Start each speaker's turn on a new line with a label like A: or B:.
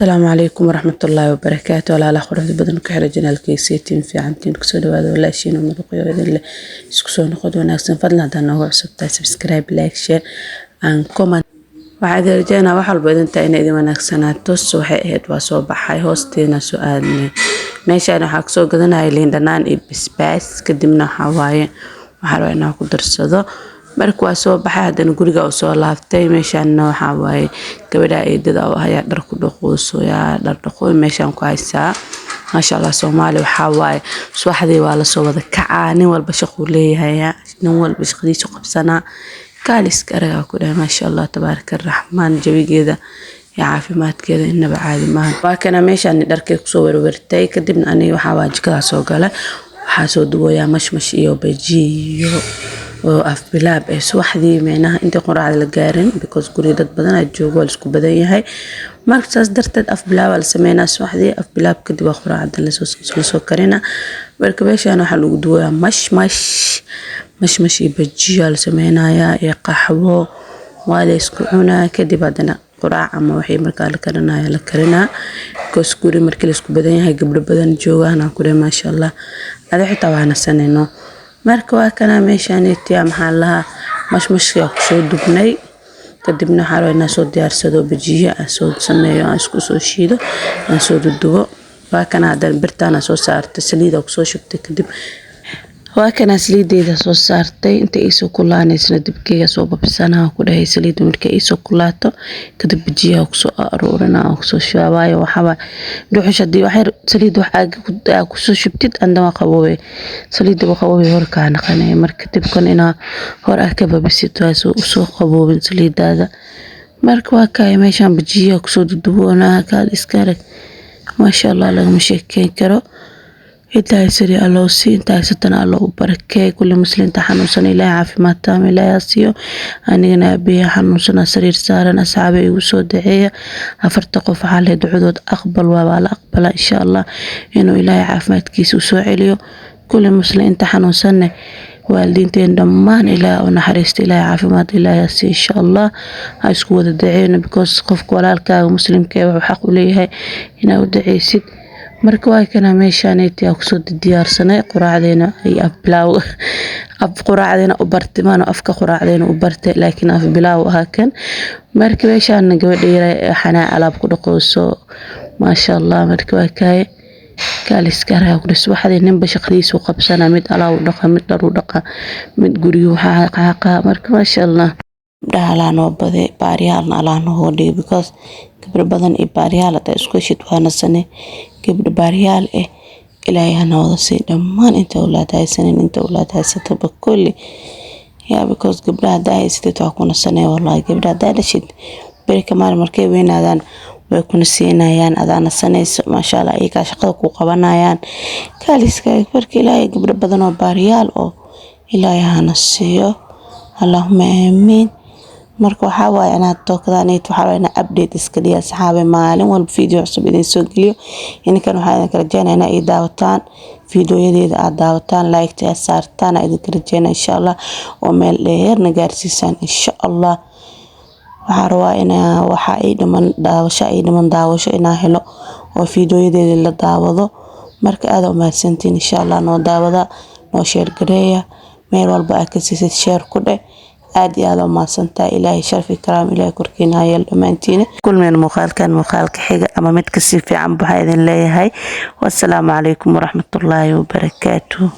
A: Asalaamu calaykum waraxmatullaahi wabarakaatu. Walaalaha quruxda badan ku xira channelkeyga, tiin fiicantiin? Kusoo dhawaada walaashiin oo muruqyo idin leh. Isku soo noqod wanaagsan. Fadlan hadaa nooga cusub tahay, subscribe, like, share and comment. Waxaa idin rajeynaa wax walba idin tahay inay idin wanaagsanaato. Waxay ahayd waa soo baxay, hoosteena soo aadnay. Meeshaan waxaa kasoo gadanaya liin dhanaan iyo basbaas. Kadibna waxaa waaye waxaa rabaa inaan ku darsado. Marka waa soo baxay, haddana guriga u soo laaftay. Meeshaana waxaa waaye gabadha eedada oo ayaa dhar ku dhaqooso, yaa dhar dhaqooy meeshaan ku haysaa. Maasha Allah, Soomaali waxaa waaye subaxdii waa lasoo wada kacaa, nin walba shaquu leeyahay, nin walba shaqadiisu qabsanaa. Kaaliska aragaa ku dhahay, maasha Allah, tabaaraka raxmaan, jawigeeda iyo caafimaadkeeda inaba caadi maahan. Waa kana meeshaan dharkay kusoo werwertay. Kadibna aniga waxaa waa jikadaa soo gala, waxaa soo duwayaa mashmash iyo bajiyo oo afbilaab eh subaxdii, micnaha intii quraacda la gaarin, because guriga dad badan aa joogo, waa laisku badan yahay. Marka saas darteed afbilaab aa la sameynaa subaxdii. Afbilaab kadib waa quraacda lasoo karina. Marka meeshaan waxaa lagu duwayaa mashmash, mashmash iyo bajiyo aa la sameynayaa iyo qaxwo, waa la isku cunaa. Kadib haddana quraac ama wixii markaa la karinaya la karinaa, because guri markii la isku badan yahay, gabdho badan joogaan, aan ku dhahay maasha Allah, adi xitaa waa nasanayno. Marka waa kana meeshaanetiya, maxaa lahaa, mashmashkaa kusoo dubnay. Kadibna waxaa rabaa inaan soo diyaarsado bajiyo, aan soo sameeyo, aan isku soo shiido, aan soo dudubo. Waa kana haddana birtaan soo saartay, saliida kusoo shubtay. Kadib waa kana saliideyda soo saartay. Inta iisoo kulaaneysna dibkeyga soo babsanaa ku dhahay. Saliida markay iisoo kulaato kadib bajiyaha kusoo aruurina, kusoo shubaa. Waayo waxaa dhuxusha hadii wax yar saliid wax aa kusoo shubtid, andana waa qaboobay, saliida waa qaboobay, hor kaa naqanaya. Marka dibkan inaa hor ah ka babisid waa soo usoo qaboobin saliidaada. Marka waa kaay meeshaan bajiyaha kusoo duduboonaa. Kaad iska arag, maasha Allah, lagama sheekeyn karo. Inta haysani Alla u sii, inta haysatana Alla u barakeey. Kulli muslimiinta xanuunsan Ilaahay caafimaad taam Ilaahay ha siiyo. Anigana aabbahay xanuunsan sariir saaran, asxaabe igu soo duceeya. Afarta qof waxaa leh ducadood aqbal waa la aqbalaa, insha Allah, inuu Ilaahay caafimaadkiisa u soo celiyo. Kulli muslimiinta xanuunsanne, waalidiinteen dhammaan Ilaahay u naxariista, Ilaahay caafimaad Ilaahay ha siiyo, insha Allah. Ha isku wada duceeyno, because qofka walaalkaaga muslimka eh wuxuu xaq u leeyahay inaad u duceysid. Marka waa kana meeshaan kusoo diyaarsanay quraacdeena iyo afbilaaw. Af quraacdeena u bartay maano, afka quraacdeena u bartay, laakiin af bilaaw ahaa kan. Marka meeshaan gabadha yar xanaa alaab ku dhaqooso, maasha Allah. Marka waa kaay kaaliska araga ku subaxdii ninba shaqadiisa u qabsana, mid alaab u dhaqa, mid dhar u dhaqa, mid guriga waxaa qaaqa. Marka maasha Allah, gabdhaha alaa noo baday, baariyaalna alaa noo dhigay, because gabdho badan iyo baariyaal hadaa isku heshid waa nasane. Gabdho baariyaal eh Ilaahay hana wada sii dhammaan, inta awlaad haysanin, inta awlaad haysataba kulli yaa, because gabdhaha hadaa haysatid waa ku nasanay wallahi. Gabdhaha hadaa dhashid, beri ka maalin markay weynaadaan way kuna siinayaan, adaa nasanayso, maasha Allah, iyagaa shaqada ku qabanayaan. Kaaliska. Marka Ilaahay gabdho badan oo baariyaal oo Ilaahay hana siiyo, allahuma aamiin. Marka waxaa waaye inaad tookadaan, waxaa rabaa inaa update iska dhiga, asxaabe, maalin walba video cusub idin soo geliyo. Ininkan waxaa idinka rajeynaya inaa ii daawataan videoyadeeda, aad daawataan, like aad saartaan aa idinka rajeynaya, insha Allah, oo meel dheerna gaarsiisaan, insha Allah. Waxaa rabaa inaa waxa ii dhiman daawasho, ii dhiman daawasho inaa helo oo videoyadeeda la daawado. Marka aad u mahadsantiin, insha Allah. Noo daawada, noo share gareeya, meel walba aad ka siisid share ku dheh. Aad iyo aad u mahadsantahay. Ilaahay sharfi karaam Ilaahay korkiina ha yeelo dhammaantiina. Kulmeen muuqaalkan muuqaalka xiga ama mid kasii fiican, waxaa idin leeyahay wassalaamu calaykum waraxmatullaahi wabarakaatuh.